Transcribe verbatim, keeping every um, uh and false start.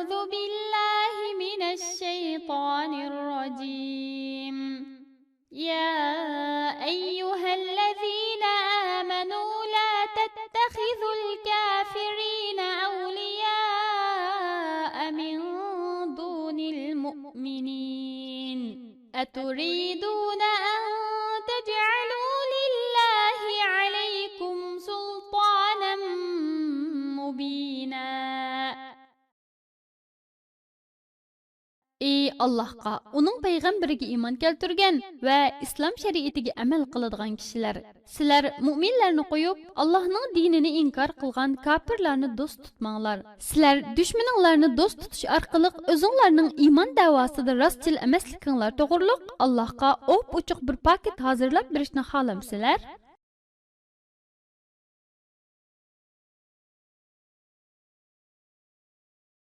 أعوذ بالله من الشيطان الرجيم. يا أيها الذين آمنوا لا تتخذوا الكافرين أولياء من دون المؤمنين. أتريدون أن تجعلوا لله عليكم سلطانا مبينا. ئى ئاللاھقا، ئۇنىڭ پەيغەمبىرىگە ئىمان كەلتۈرگەن ۋە ئىسلام شەرىئىتىگە ئەمەل قىلىدىغان كىشىلەر! سىلەر مۇئمىنلەرنى قويۇپ، ئاللاھنىڭ دىنىنى ئىنكار قىلغان كاپىرلارنى دوست تۇتماڭلار. سىلەر دۈشمىنىڭلارنى دوست تۇتۇش ئارقىلىق ئۆزۈڭلارنىڭ ئىمان دەۋاسىدا راستچىل ئەمەسلىكىڭلار توغرۇلۇق ئاللاھقا ئوپئوچۇق بىر پاكىت ھازىرلاپ بېرىشنى خالامسىلەر؟